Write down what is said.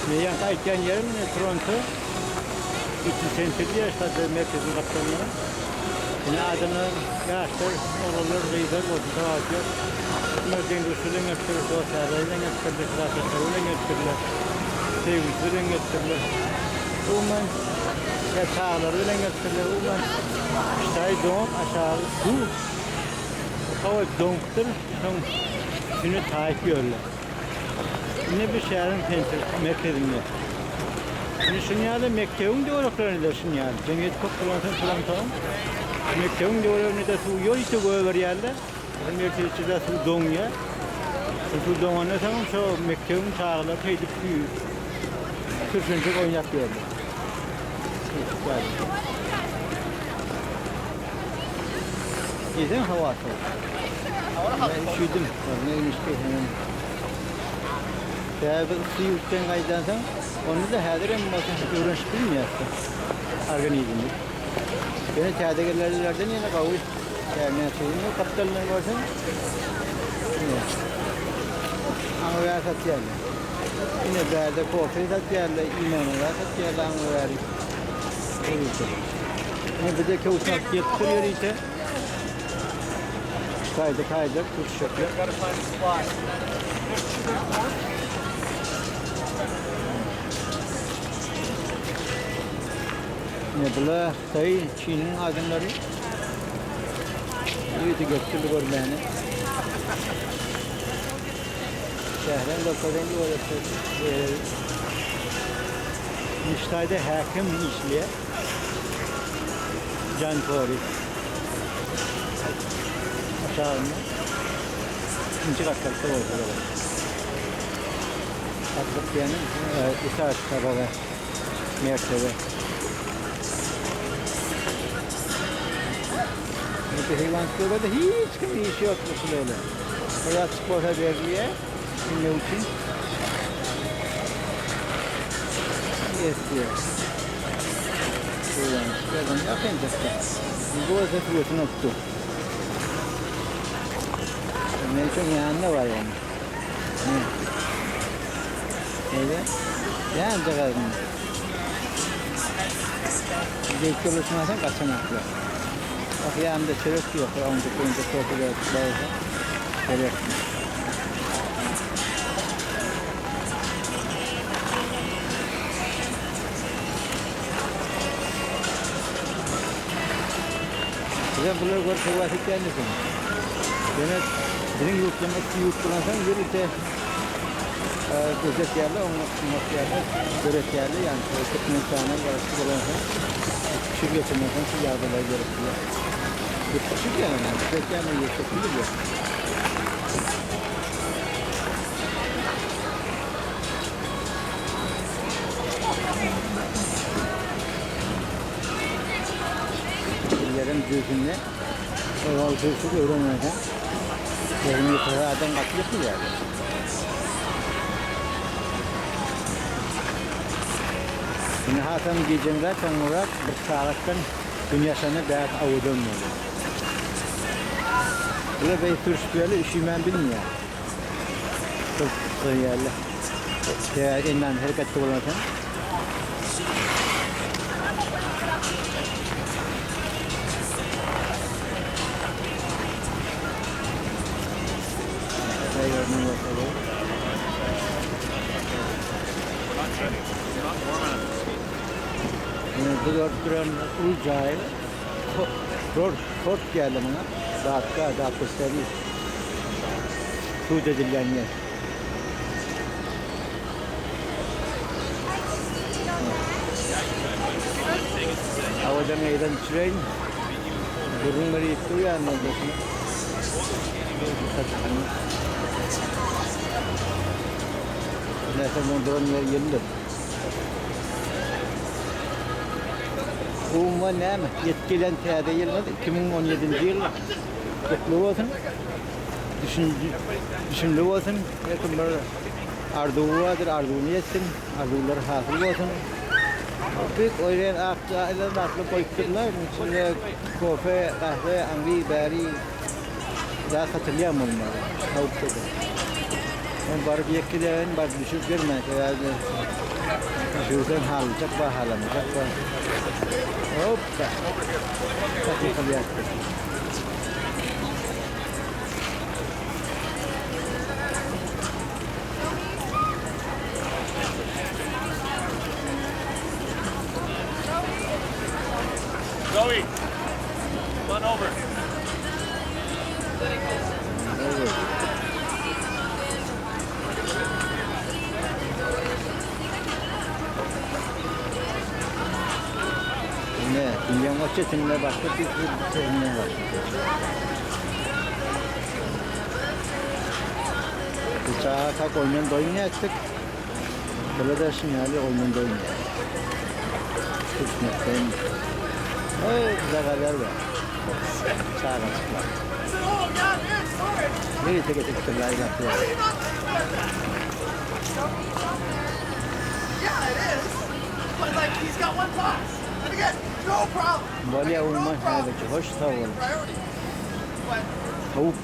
Men ýaňky aýtýan ýerim ine Toronto. City Center diýýär, ştada merkeziň gapdalynda. Ine adamlar, ýaşlar, oglanlar, gyzlar bolsun tapawuty ýok. Bular deň-duşy bilen gelipdir, dost-ýarlary bilen gelipdirler, klasdaşlary bilen gelipdirler, söýgülisi bilen gelipdirler. Umuman, ýa çagalary bilen gelipdirler. Umuman, ştaý doňup aşagy suw. Hawa doňupdyr, soň üstüne taýyp ýörler. Indi bu şäheriň sentr merkezinde. Indi şuny ýaly mekdebiň töwereklerinde şuny ýaly. Jemgyýet köp bolansoň Torontoň mekdebiň töwereginde suw ýörite goýberýärler. Merkezçide suw doňýar. Suw doňandan soň şo mekdebiň çagalary şeýdip suw sürşenjek oýnap ýörler. Diýseň howa sowuk. Men üşüdim. Ne üşüdi hemen. Täze yssy ýurtdan gaýdansoň, onda-da häzir hem bolsa öwrenişip bilmeýäris organizmimiz. Ýöne täze gelenlerden ýene gowy. Näçe gün gapdalyndan görseň, aňy bäri satýarlar. Ine bärde kofe satýarlar, iýmäne zat satýarlar aňy bäri. Ine bize köwşün alyp gelipdir ýörite. Taýda taýda tutuşaklar. Ine bular Hytaý, Çiniň adamlary. Ýörite gelipdirler görmäne. Şäheriň görkezen ýoldaşlar. Niştaýda häkim işleýär. Jantory. Aşagynda ikinji gatlakda bolsa gerek. Gatlak diýeniň etaž tabaga mertebe. Bu heýwançylykda hiç kim işi ýok bu şulara. Biraz spora berilýär. Dinle üçin. Esiyor. Şuradan yakın çekti. Bu olsa suwusyny tuttu. Ne için yanında var yani. Ne? Neydi? Yani çıkardım. Zeyt yoluşmasın kaçamaklar. Bak yanında çörek yok. Onca koyunca tortu da çörek. Size bular görüp höwes etýändirsiň. Ýöne biziň ýurtdan yssy ýurt bolansoň ýörite gözetýärler, oňat ýerler döretýärler. Ýagny Türkmenistana garaşly bolansoň, şu geçenden soň şu ýagdaýlar görüp bilýär. Ýetişip ýaly, ýetýän ýetişip bilýär. Illerin düzünde owal sürşüp öwrenmese, ýerine ýetirse adam gaty ýykylýar. Indi hasam gijeňräk soňurak bir sagatdan gün ýaşanda bäs awadan bolýar. Bular beý sürşüp ýörler, üşümän bilmeýär. Sürşüp ýörler. Sebäbi endam hereketde bolansoň. Bu görüp duran uly jaý kort, kort diýerler muňa. Datga, datgoşlary sud edilýän ýer. Hawadan meýdan düşüreýin. Gürrüň berip durýan bolsa. Näse muň duran ýeri ýyldyr. Umuman näme, ýetip gelen täze ýylyňyz 2017-nji ýyl gutly bolsun. Düşünli bolsun. Her kim bir arzuwy bardyr, arzuwyny ýetsin, arzuwlary hasyl bolsun. Büyük oýlaýan ak jaýlar zatlar goýupdyrlar. Içinde kofe, gahwe, aňry, bäri zat satylýar munuň. Tawuk-da. Men baryp ýekkiläýin, baryp düşürip gelmen, sebäbi düşürseň halyjak bar, halamajak bar. Hoppa! Tak ýykylýardy. Zoe, come on over. Ine, dünýäň o çetinde başga bir çetinden başga. Bu çaga oýundan doýmaýardyk. Bular-da şuny ýaly oýundan doýmaýar. Türkmenistan. Oý, zagalar bar. Çagajyklar. Nerede getiripdirler ýatýar. Yeah, it is. But like, he's got one pass. And again, no problem. Bolýa No umuman problem. häzirki hoş sag bol. Priority. But Towuk.